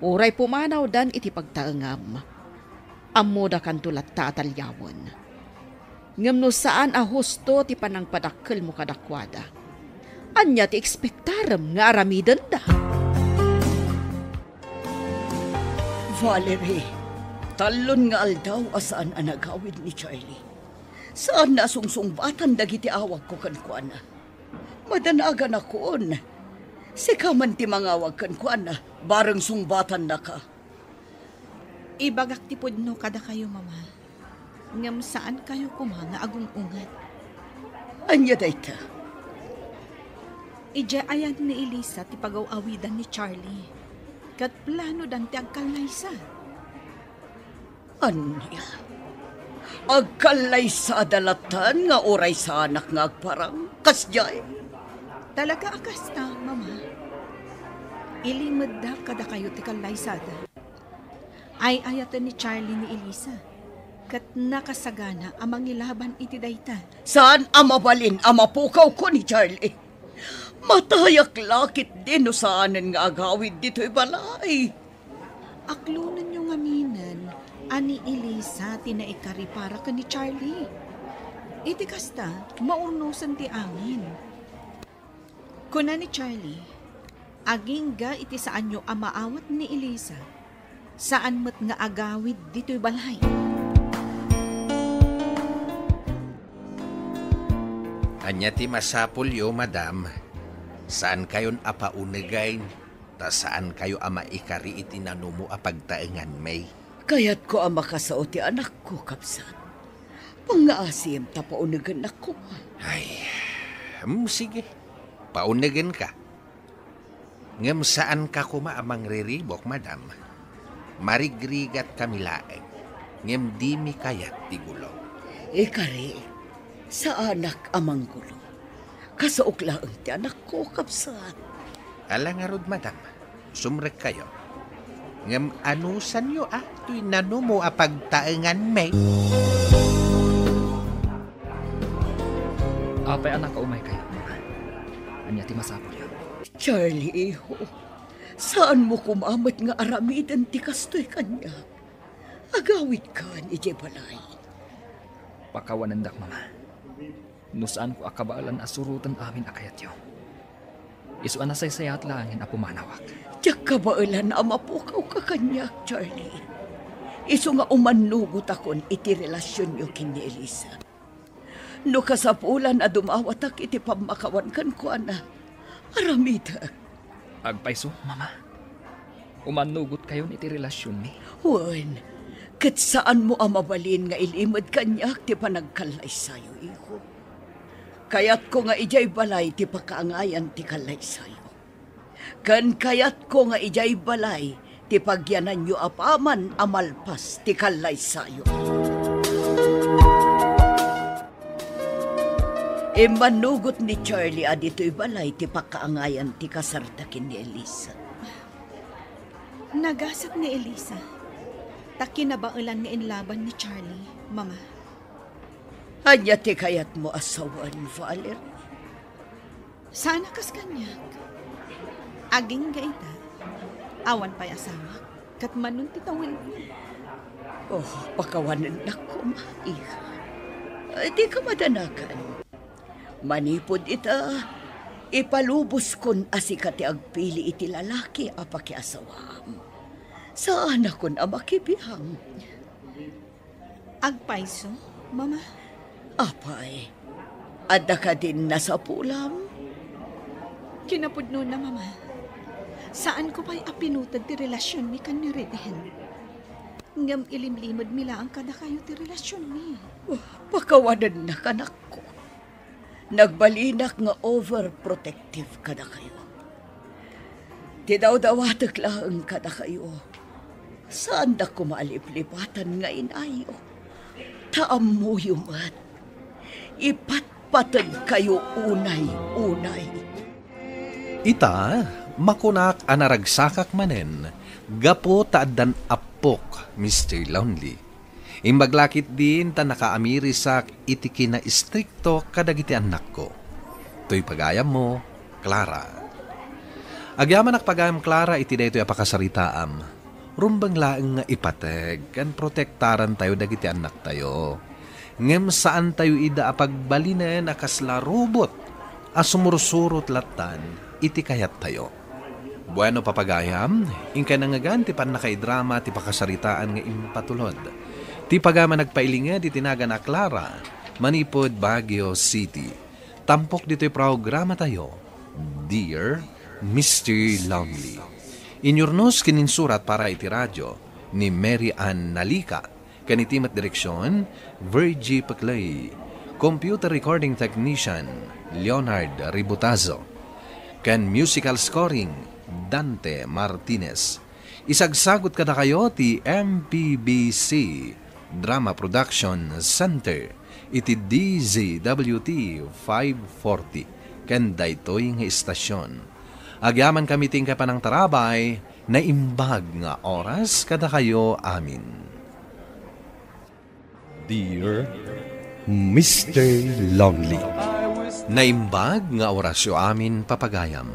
uray pumanawdan iti pagtaengam, ammodakanto latta a taliawen. Ngem no saan a husto ti panangpadakkelmo kadakuada, ania ti ekspektarem nga aramidenda? Valerie, tallon nga aldaw a saan a nagawid ni Charlie. Saanna a sungsungbatan dagiti awagko kenkuana. Madanaganakon. Sika man ti mangawag kenkuana, bareng sungbatannaka. Ibagak ti pudno kadakayo, Mama. Ngem saankayo koma nga agung-unget. Ania dayta? Idiay ayan ni Elisa ti pagaw-awidan ni Charlie, ket planodan ti agkallaysa. Ania? Agkallaysada latan nga uray saanak nga agparang? Kasdiay? Talaga a kasta, Mama. Ilimedda kadakayo ti kallaysada. Ay-ayaten ni Charlie ni Elisa, ket nakasagana a mangilaban iti dayta. Saan a mabalin a mapukawko ni Charlie. Matayak la ketdi no saanen nga agawid ditoy balay. Aklonenyo ngaminen a ni Elisa ti naikari para ken ni Charlie. Iti kasta, maurnosen ti amin. Kuna ni Charlie, "Agingga iti saanyo a maawat ni Elisa, saan met nga agawid ditoy balay." Ania ti masapulyo, madam? Saankayon a paunegen, ta saankayo a maikari iti nanumo a pagtaenganmi. Kayatko a makasao ti anakko, kabsat. Pangngaasim ta paunegennakko. Ay, mm, sige. Paunegen ka. Ngem saan ka koma a mangriribok, madam. Marigrigat kami laeng, ngem dimi kayat ti gulo. Ikari, saanak a manggulo. Kasaok laeng ti anakko, kabsat. Ala ngarud, madam. Sumrekkayo. Ngem anusanyo a toy nanumo a pagtaenganmi. Apay a nakaumaykayo, mama? Ania ti masapulyo? Charlie, iho, saanmo koma met nga aramiden ti kastoy kaniak. Agawidkan idiay balay. Pakawanendak, mama. No saanko a kabaelan a suroten amin a kayatyo, isu a nasaysayat laengen a pumanawak. Diak kabaelan a mapukawka kaniak, Charlie. Isu nga umannugotakon iti relasionyo ken ni Elisa. No kasapulan a dumawatak iti pammakawan kenkuana, aramidek. Agpayso, mama. Umannugotkayon iti relasionmi. Wen, ket saanmo a mabalin nga ilimed kaniak ti panagkallaysayo, iho. Kayatko nga idiay balay ti pakaangayan ti kallaysayo. Ken kayatko nga idiay balay ti pagyananyo apaman a malpas ti kallaysayo. Immannugot ni Charlie a ditoy balay ti pakaangayan ti kasarda ken ni Elisa. Nagasat ni Elisa, ta kinabaelan nga inlaban ni Charlie, Mama. Ania ti kayatmo a sawen, Valerie? Saan a kas kaniak. Agingga ita, awan pay asawak, ket manon ti tawidmi. Oh, pakawanennak koma, iha. Dika madanagan. Manipud ita, ipaluboskon a sika ti agpili iti lalaki a pakiasawaam. Saanakon a makibiang. Agpayso, Mama. Apay, adda kadin nasapulam? Kinapudnona, Mama. Saanko pay a pinuted ti relasionmi ken ni Reden. Ngem ilimlimedmi laeng kadakayo ti relasionmi. Oh, pakawanennak, anakko. Nagbalinak nga overprotective kadakayo. Ti dawdawatek laeng kadakayo, saandak koma a liplipatan nga inayo. Ta ammoyo met, ipatpategkayo unay-unay. Ita, makunak a naragsakak manen, gapu ta addan appok, Mister Lonely. Imbag la ketdin ta nakaamirisak iti kinaistrikto kadagiti annakko. Toy pagayammo, Clara. Agyamanak pagayam, Clara, iti daytoy a pakasaritaam. Rumbeng laeng nga ipateg ken protektarantayo dagiti annaktayo. Ngem saantayo ida a pagbalinen a kasla robot a sumursurot lattan iti kayattayo. Bueno, papagayam, inkay nangngegan ti pannakaidrama ti pakasaritaan nga impatulod. Ti pagayam a nagpailinged iti nagan a Clara, manipud Baguio City. Tampok ditoy programatayo, Dear Mister Lonely. Inyurnos ken insurat para iti radio ni Mary Ann Nalica. Ken iti met direksion, Virgie Peclay. Computer recording technician, Leonard Ributazo. Ken musical scoring, Dante Martinez. Isagsagut kadakayo ti M P B C Drama Production Center iti D Z W T five forty ken daytoy nga istasion. Agyamankami ti inkay panangtarabay, naimbag nga oras kadakayo amin. Dear Mister Lonely. Naimbag nga orasyo amin, papagayam.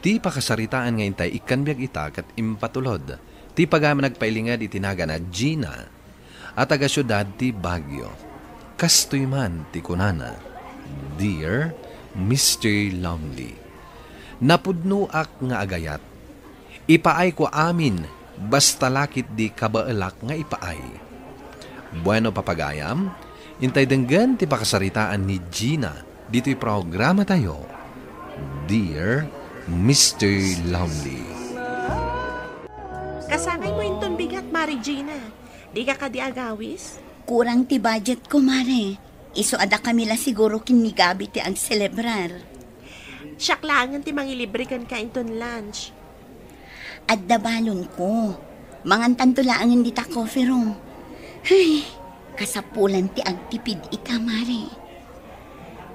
Ti pakasaritaan nga intay ikkan biag ita ket impatulod ti pagayam a nagpailinged iti nagan a Gina a taga-siudad ti Baguio. Kastoy man ti kunana, Dear Mister Lonely. Napudnoak nga agayat. Ipaayko amin, basta la ketdi kabaelak nga ipaay. Bueno, papagayam, intay denggen ti pakasaritaan ni Gina ditoy programatayo, Dear Mister Lonely. Kasangay mo inton bigat, Mare Gina. Di ka kadi agawis? Kurang ti budget ko, Mare. Isu a dakami la siguro ken ni Gabi ti agselebrar. Siak laengen ti mangilibre kenka inton lunch. Adda balon ko. Mangantanto laengen dita coffee room. Ay, kasapulan ti agtipid ita, Mare.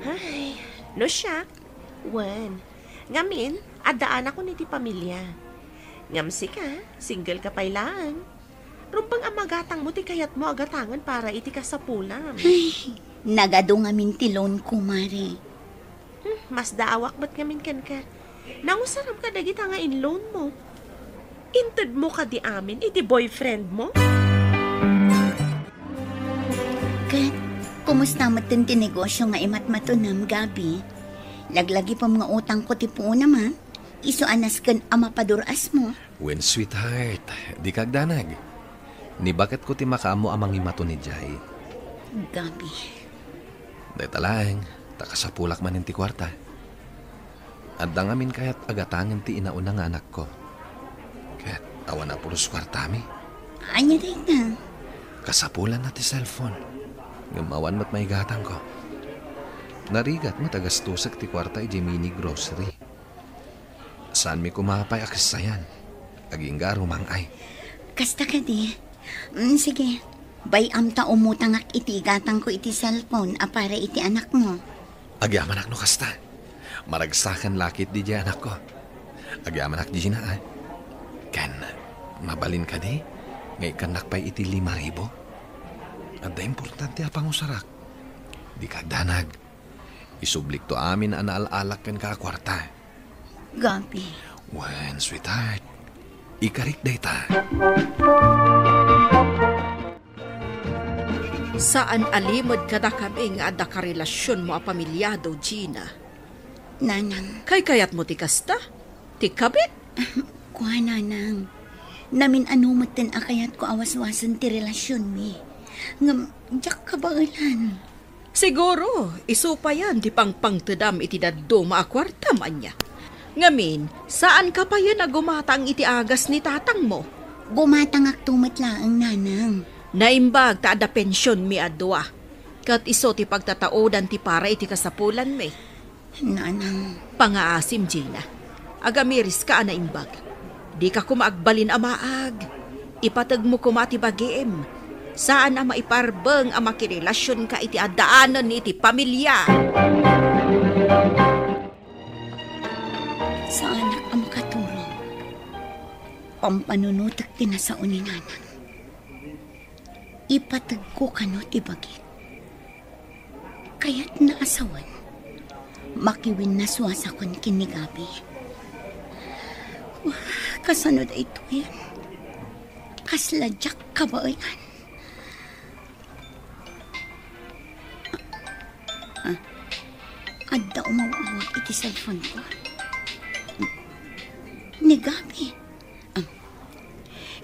Ay, no siak, wen. Ngamin, adda anakon iti pamilya. Ngem sika, single ka pay laeng. Rumbeng a magatangmo ti kayatmo a gatangen para iti kasapulam. Ay, nagadu ngamin ti loan ko, Mare. Hmm, masdaawak met ngamin kenka. Nangusaram ka dagita nga in-loan mo. Intedmo kadi amin iti boyfriend mo? Ket, kumusta met ti negosio nga imatmatonam, Gabi? Laglagipem nga utangko ti puonam, a? Isu a nasken a mapadur-asmo. Wen, sweetheart, dika agdanag. Nibaketko ti makaammo a mangimaton idiay. Gabi. Dayta laeng, ta kasapulak manen ti kuarta. Adda ngamin kayat a gatangen ti inauna nga anakko. Ket awan a pulos kuartami. Ania dayta? Kasapulanna ti cellphone. Ngem awan met maigatangko. Narigat met a gastosek ti kuarta idiay mini grocery. Saanmi koma pay a kessayan. Agingga a rumang-ay. Kasta kadi? Mm, sige. Bay-am ta umutangak iti igatangko iti cellphone a para iti anakmo. Agyamanak no kasta. Maragsakan la ketdi diay anakko. Agyamanak, Gina, a. Ken, mabalin kadi nga ikkannak pay iti lima ribu? Adda importante a pangusarak. Dika agdanag. Isublikto amin a naal-alak kenka a kuarta. Gabi. Wen, sweetheart. Ikarik dayta. Saan a limed kadakami nga adda karelasionmo a pamilyado, Gina. Nanang. Kaykayatmo ti kasta? Ti kabit? Kua, Nanang. Namin-ano metten a kayatko a waswasen ti relasionmi. Ngem, diak kabaelan. Siguro, isu payen ti pangpangtedam iti dadduma a kuartam, ania? Ngamin, saanka payen a gumatang iti agas ni tatangmo? Gumatangakto met laeng, Nanang. Naimbag ta adda pensionmi a dua, ket isu ti pagtataodan ti para iti kasapulanmi. Nanang. Pangaasim, Gina. Agamiriska a naimbag. Dika koma agbalin a maag. Ipategmo koma ti bagim. Saan a maiparbeng a makirelasionka iti addaanen iti pamilya. Saanak a makaturog. Pampanunotek ti nasao ni Nanang. Ipategko kano ti bagik. Kayatna a sawen, makiwinnaswasakon ken ni Gabi. Wah, kasano daytoyen? Kasla diak kabaelan. Ah, adda umaw-awag iti cellphone ko. Ni Gabi. Ah.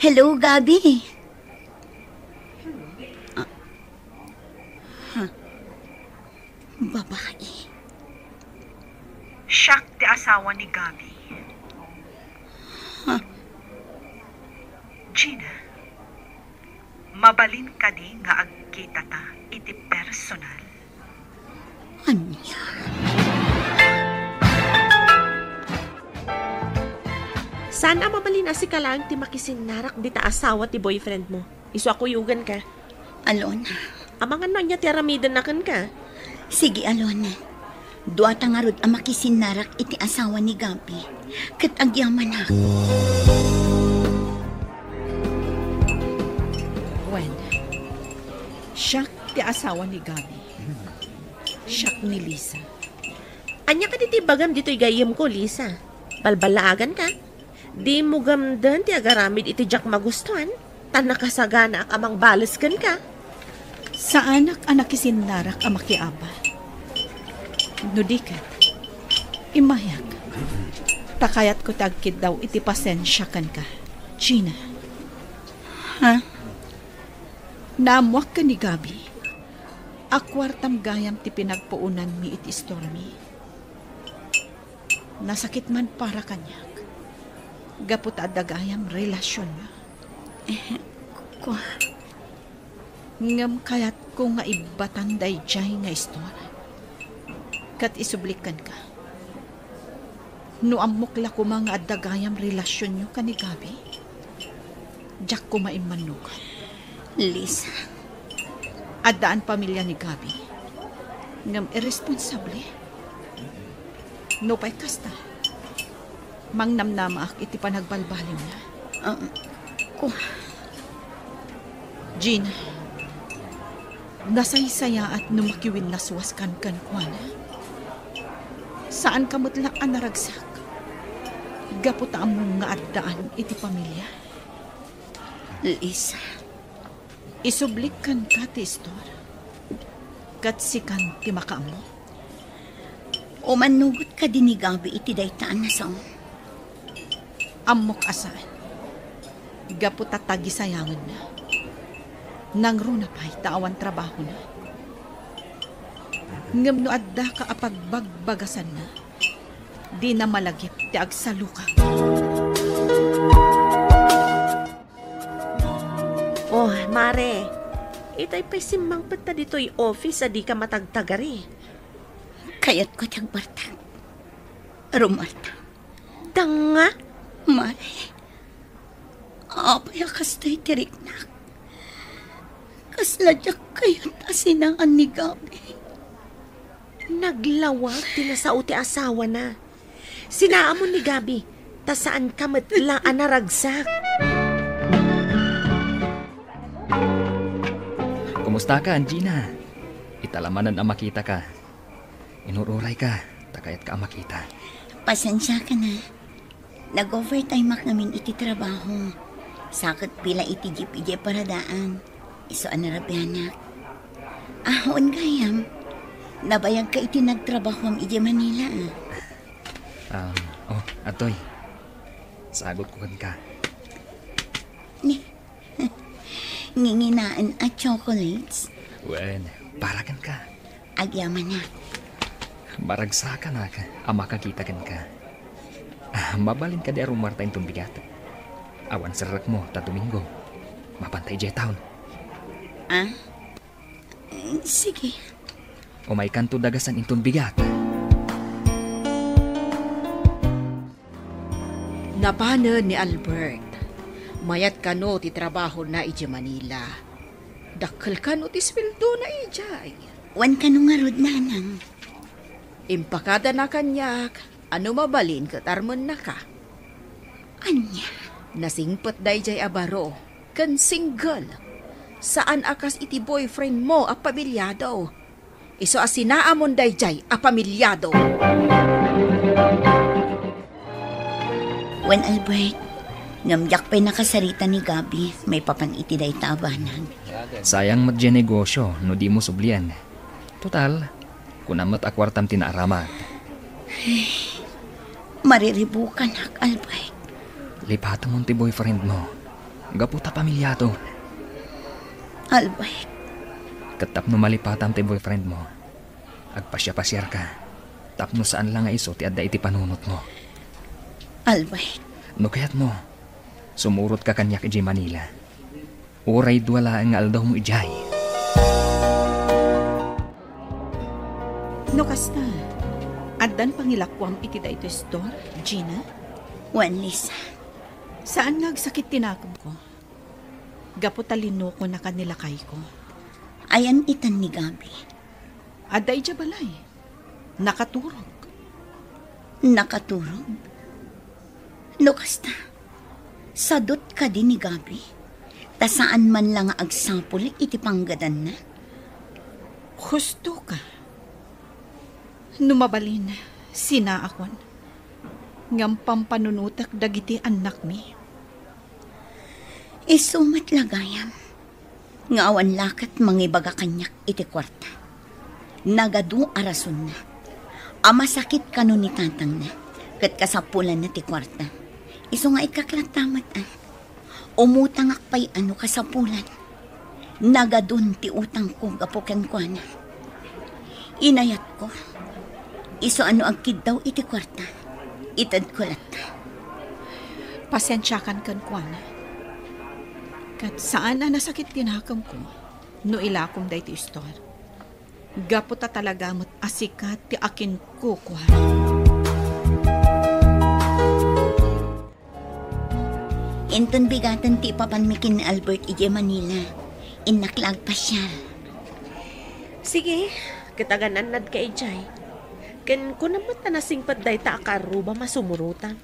Hello, Gabi. Ah. Ha? Babae. Siak ti asawa ni Gabi. Ha? Gina, mabalin kadi nga agkitata iti personal? Ania? Saan a mabalin a sika laeng ti makisinnarak dita asawa ti boyfriend mo. Isu a kuyoganka. Alona. Amangan no ania ti aramidenna kenka. Sige, Alona. Duata ngarud a makisinnarak iti asawa ni Gabi. Ket agyamanak. Wen, siak ti asawa ni Gabi. Siak ni Lisa. Ania kadi ti ibagam ditoy gayyemko, Lisa? Balballaaganka? Dimo gamden ti agaramid iti diak magustuan, ta nakasaganaak a mangbales kenka. Saanak a nakisinnarak a makiabal. No di ket, immayak. Ta kayatko ti agkiddaw iti pasensia kenka, Gina. Ha? Naammoak ken ni Gabby a kuartam gayam ti pinagpuonanmi iti istorami. Nasakit man para kaniak gapu ta adda gayam relasionyo. Eh, kua- Ngem kayatko nga ibbatan daydiay nga istor. Ket isublik kenka, no ammok la koma nga adda gayam relasionyo ken ni Gabby, diak koma immannugan. Lisa. Addaan pamilia ni Gabby. Ngem irresponsable. Nupay kasta, mangnamnamaak iti panagbalbaliwna. Um, ku- Gina, nasaysayaat no makiwinnaswaskan kenkuana. Saanka met la a naragsak gapu ta ammom nga addaan iti pamilia. Lisa. Isublik kenka ti istor, ket sikan ti makaammo. Umannugot kadi ni Gabby iti dayta a nasaom? Ammok a saan. Gapu ta tagisayangenna. Nangruna pay ta awan trabahona. Ngem no addaka a pagbagbagasanna, dina malagip ti agsalukag. Oh, Mare, itay pay simmangpet ta ditoy office a dika matagtagari. Kayatko ti agbartak. Rumarta. Danga? Mare, apay a kastoy ti riknak? Kasla diak kayat a sinaan ni Gabby. Naglawag ti nasao ti asawana. Sinaamon ni Gabby, ta saanka met la a naragsak. Kumusta ka, Gina? Ita la manen a makita ka. Inur-uray ka, ta kayat ka a makita. Pasensia ka na. Nag-overtime ak ngamin iti trabaho. Sa ket pila iti jeep idiay paradaan. Isu a narabianak. Ahon gayam. Nabayag ka iti nagtrabahoam idiay Manila, ah. Um, oh, atoy. Sagut ko kenka. Ni, nginginaen a chocolates? Wen, para kenka. Agyamanak. Maragsakanak a makakita kenka. Ah, mabalin kadi a rumarta inton bigat? Awan serrekmo ta Domingo. Mapanta idiay town. Ah? Eh, sige. Umaykanto dagasan inton bigat. Napanen ni Albert. Mayat kano ti trabahona idiay Manila. Dakkel kano ti sweldona idiay. Wen kano ngarud, nanang. Impakadana kaniak a no mabalin ket armennaka. Ania? Nasingpet daydiay a baro ken single. Saan a kas iti boyfriend mo a pamilyado. Isu a sinaamon daydiay a pamilyado. Wen, Albert, ngem diak pay nakasarita ni Gabby maipapan iti dayta a banag. Sayang met diay negosio no dimo sublien. Total, kunam met a kuartam ti naaramat. Mariribukanak, Albert. Lipatemon ti boyfriend mo. Gapu ta pamilyado. Albert. Ket tapno malipatam ti boyfriend mo, agpasiapasiarka. Tapno saan la nga isu ti adda iti panunot mo. Albert. No kayat mo, sumurotka kaniak idiay Manila. Uray dua laeng nga aldaw mo idiay. No kasta, addan pangilakuam iti daytoy store, Gina? Wen, Lisa. Saan nga agsakit ti nakemko? Gapu ta linukonaka ni lakayko. Ayan itan ni Gabby? Adda idiay balay. Nakaturog. Nakaturog? No kasta, sadut kadi ni Gabby? Ta saan man la nga agsapul iti panggadanna? Husto ka. No mabalin, sinaakon. Ngem pampanunotek dagiti annakmi. Isu met la gayam nga awan la ket mangibaga kaniak iti kuarta. Nagadu a rasonna a masakit kano ni tatangna Ket kasapulanna ti kuarta. Isu nga ikkak latta met, a. Umutangak pay a no kasapulan. Nagadun ti utangko gapu kenkuana. Inayatko. Isu a no agkiddaw iti kuarta, itedko latta. Pasensiakan kenkuana. Ket saan a nasakit ti nakemko no ilakom daytoy istor. Gapu ta talaga met a sika ti akinkukua. Inton bigaten ti ipapanmi ken ni Albert idiay Manila, innak la agpasiar. Sige, ket agan-annadka idiay. Ken kunam met a nasingpet dayta a karrubam a sumurotam.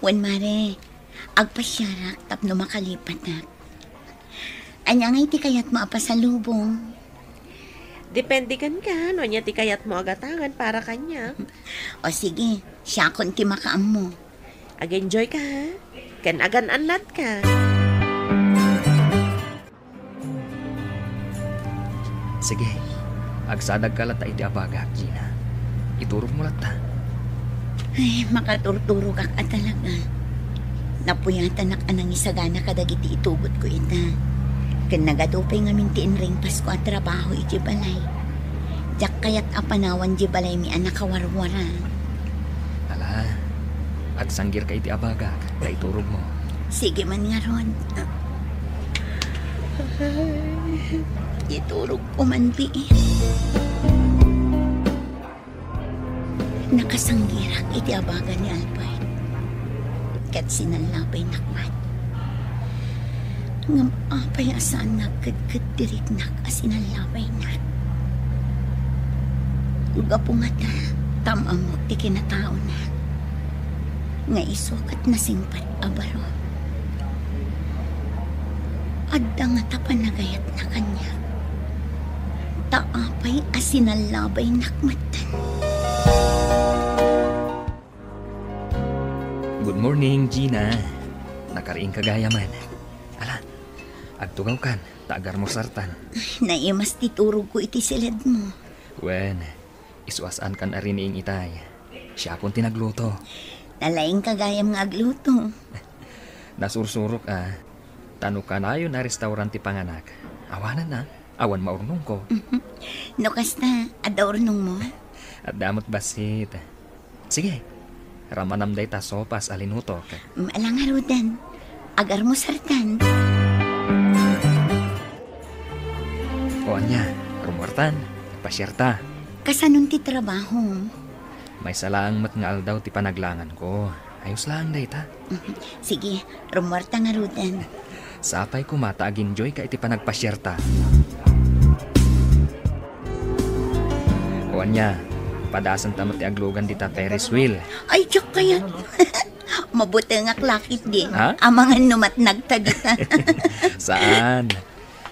Wen, mare, agpasiarak tapno makalipatak. Ania ngay ti kayatmo a pasalubong? Depende kenka no ania ti kayatmo a gatangen para kaniak. O sige, siakon ti makaammo. Ag-enjoy ka, ha? Ken agan-annadka. Sige, agsadagka latta iti abagak, Gina. Iturogmo latta. Ay, makaturturogak a talaga. Napuyatanak a nangisagana kadagiti itugotko ita. Ken nagadu pay ngamin ti inringpasko a trabaho iti balay. Diak kayat a panawan di balaymi a nakawarwara. Ala, agsanggirka iti abagak, ta iturogmo. Sige man ngarud. Iturogko man, bii. Nakasanggirak iti abaga ni Albert, ket sinallabaynak met. Ngem apay a saan nga agkedked ti riknak a sinallabaynak? Gapu ngata, tam-ammok ti kinataona, nga isu ket nasingpet a baro. Adda ngata panagayatna kaniak? Ta apay a sinallabaynak metten? Good morning, Gina. Nakariingka gayamen. Ala, agtugawkan, ta agarmusartan. Naimas ti turogko iti siledmo. Wen, isu a saankan a riniing itay. Siakon ti nagluto. Nalaingka gayam nga agluto. Nasursurok a, ta no kanayon a restaurant ti panganak, awanen a, awan maurnongko. No kasta, adda urnongmo? Adda met bassit. Sige, ramanam dayta sopas a linutok. Mm, ala ngaruden. Agarmusartan. O ania, rummuartan, pasiarta. Kasanon ti trabaho? Maysa laeng met nga aldaw ti panaglanganko. Ayos laeng dayta. Sige, rummuarta ngaruden. Sapay koma ta aginjoyka iti panagpasiarta. O ania, padasenta met ti aglugan dita Ferris wheel. Ay, diak kayat. Mabutengak la ketdi. Ha? Amangan no matnagta dita. Saan?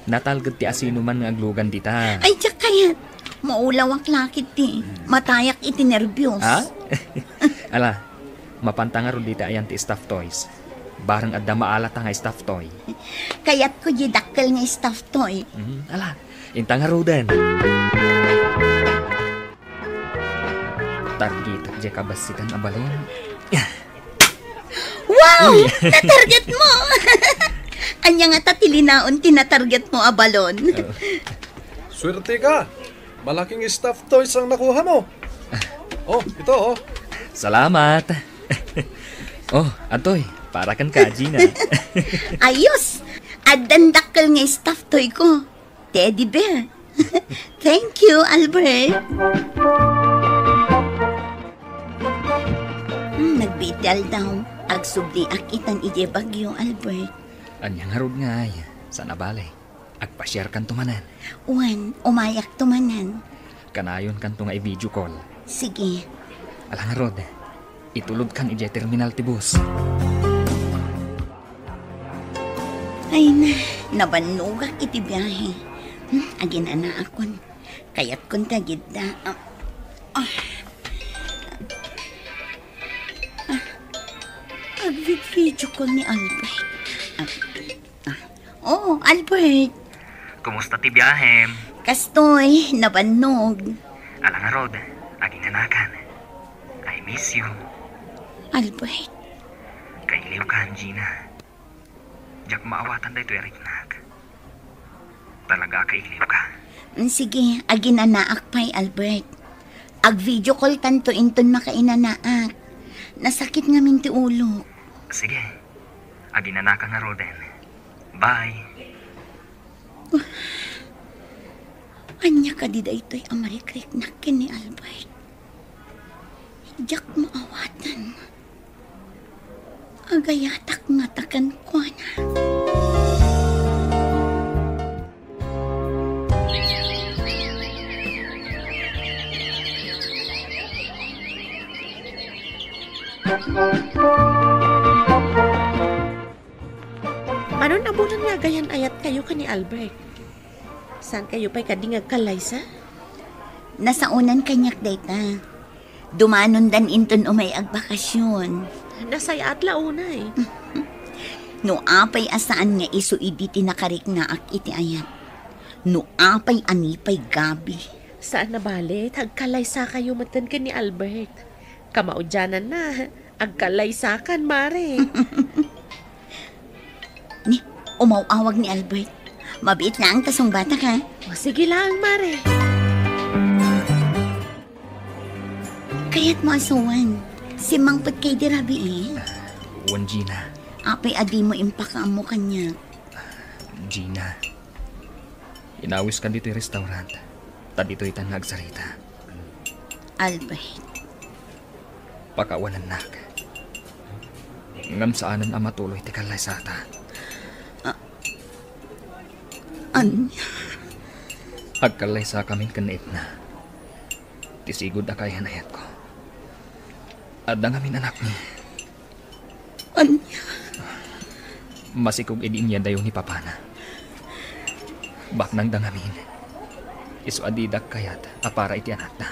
Natalged ti asinoman nga aglugan dita. Ay, diak kayat. Maulawak la ketdi. Matayak iti nerbios. Ha? Ala, mapanta ngarud dita ayan ti stuffed toys. Bareng adda maalata nga stuffed toy. Kayatko di dakkel nga stuffed toy. Mm, ala, inta ngaruden. Targetek diay kabassitan a balon. Wow! Uy. Natargetmo! Ania ngata ti linaon ti natargetmo a balon? Suerteka! Malaking stuffed toys ang nakuhamo. Oh, ito, oh. Salamat. Oh, adtoy, para kenka, Gina. Ayos! Addan dakkel nga stuffed toy ko. Teddy bear. Thank you, Albert. Hmm, nagbiit ti aldaw. Agsubliak itan idiay Baguio, Albert. Ania ngarud ngay? Saan a bale. Agpasiarkanto manen. Wen, umayakto manen. Kanayonkanto nga i-video call. Sige. Ala ngarud, itulodkan idiay terminal ti bus. Ay na, nabannogak iti biahe. Hmm, aginanaakon. Kayatkon ti agidda. Ah, ah. Ah, agvid-video call ni Albert. Ah, ah. Oh, Albert. Kumusta ti biahem? Kastoy, nabannog. Ala ngarud, aginanakan. I miss you. Albert. Kailiwka, Gina. Diak maawatan daytoy a riknak. Talaga a kailiwka. Mm, sige, aginanaak pay, Albert. Ag-video call tanto inton makainanaak. Nasakit ngamin ti ulok. Sige, aginanaka ngaruden. Bye. Ania kadi daytoy a marikriknak ken ni Albert? Diak maawatan. Agayatak ngata kenkuana. Mano nabulan nga agayan-ayatkayo ken ni Albert? Saankayo pay kadi nga agkallaysa? Nasaonan kaniak dayta. Dumanondan inton umay agbakasyon. Nasayaat la unay. No apay a saan nga isu idi ti nakariknaak iti ayat. No apay a ni pay gabi. Saan a bale, agkallaysakayo metten ken ni Albert. Kamaudiananna, agkallaysakan, Mare. Ni, umaw-awag ni Albert. Mabiit laeng ta sungbatak, ha? O, sige laeng, Mare. Kayatmo a suan. Simmangpetka idi rabii. Wen, Gina. Apay a dimo impakaammo kaniak? Gina, inawiskan ditoy restaurant. Ta ditoy ta agsarita. Albert. Pakawanennak. Ngem saanen a matuloy ti kallaysata. A-, ania? Agkallaysakamin ken ni Edna. Ti sigud a kaayan-ayatko. Adda ngamin anakmi. Ania? Masikog idi inyadayo ni papana. Baknangda ngamin. Isu a didak kayat a para iti anakda.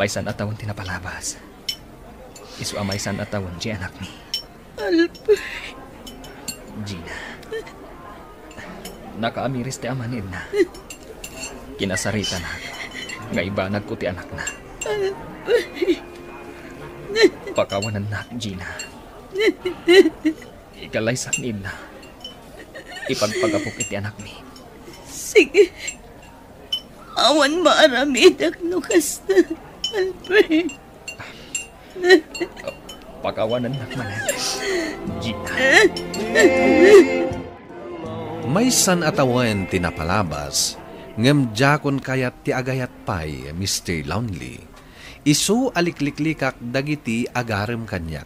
Maysan a tawen ti napalabas. Isu a maysan a tawen ti anakmi. Albert. Gina. Nakaamiris ti ama ni Edna. Kinasaritanak nga ibanagko ti anakna. Albert. Pakawanennak, Gina. Ikallaysak ni Edna. Ipagpagapok iti anakmi. Sige. Awan maaramidek no kasta, Albert. Pakawanennak manen, Gina. Maysan a tawen ti napalabas, ngem diakon kayat ti agayat pay, Mister Lonely. Isu a likliklikak dagiti agarem kaniak.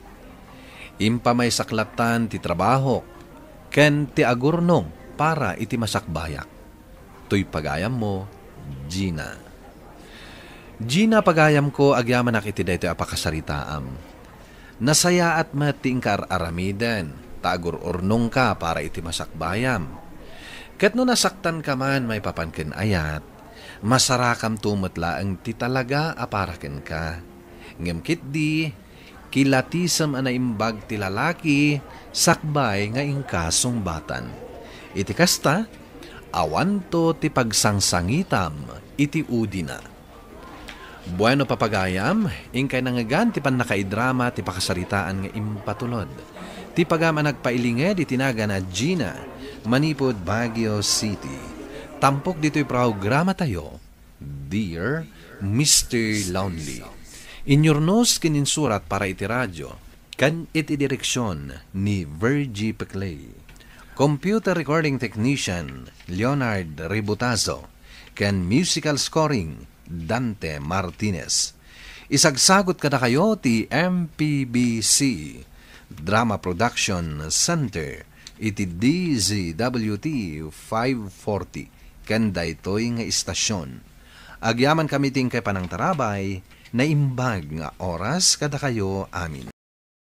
Impamaysak lattan ti trabahok ken ti agurnong para iti masakbayak. Toy pagayammo, Gina. Gina, pagayamko, agyamanak iti daytoy a pakasaritaam. Nasayaat met ti inka ar-aramiden, ta agur-urnongka para iti masakbayam. Ket no nasaktanka man maipapan ken ayat, masarakamto met laeng ti talaga a para kenka. Ngem ketdi, kilatisem a naimbag ti lalaki sakbay nga inka sungbatan. Iti kasta, awanto ti pagsangsangitam iti udina. Bueno, papagayam, inkay nangngegan ti pannakaidrama ti pakasaritaan nga impatulod ti pagayam a nagpailinged iti nagan a Gina manipud Baguio City. Tampok ditoy programatayo, Dear Mister Lonely. Inyurnos ken insurat para iti radio ken iti direksion ni Virgie Peclay. Computer recording technician, Leonard Ributazo, ken musical scoring, Dante Martinez. Isagsagut kadakayo ti M P B C Drama Production Center iti D Z W T five forty ken daytoy nga istasion. Agyamankami ti inkay panangtarabay, naimbag nga oras kadakayo amin.